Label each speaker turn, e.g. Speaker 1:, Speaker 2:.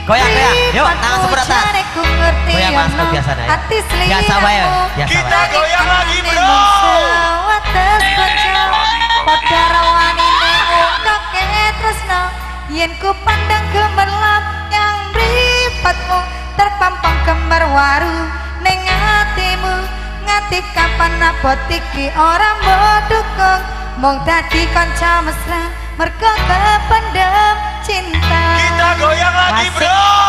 Speaker 1: Goyang, goyang. Yuk, tangan sebelah atas. Goyang, Mas, biasa dah, ya. Biasa wae, biasa
Speaker 2: Kita
Speaker 1: wae.
Speaker 2: Goyang lagi, bro.
Speaker 3: Wates kanca padha rawanine ngungkapke tresno yen ku pandang gemerlap yang mripatmu terpampang kembar waru ning atimu nganti kapan abot iki ora mbok dukung mung dadi kanca mesra mergo kependem cinta.
Speaker 2: Kita goyang lagi,
Speaker 1: Asik.
Speaker 2: Bro.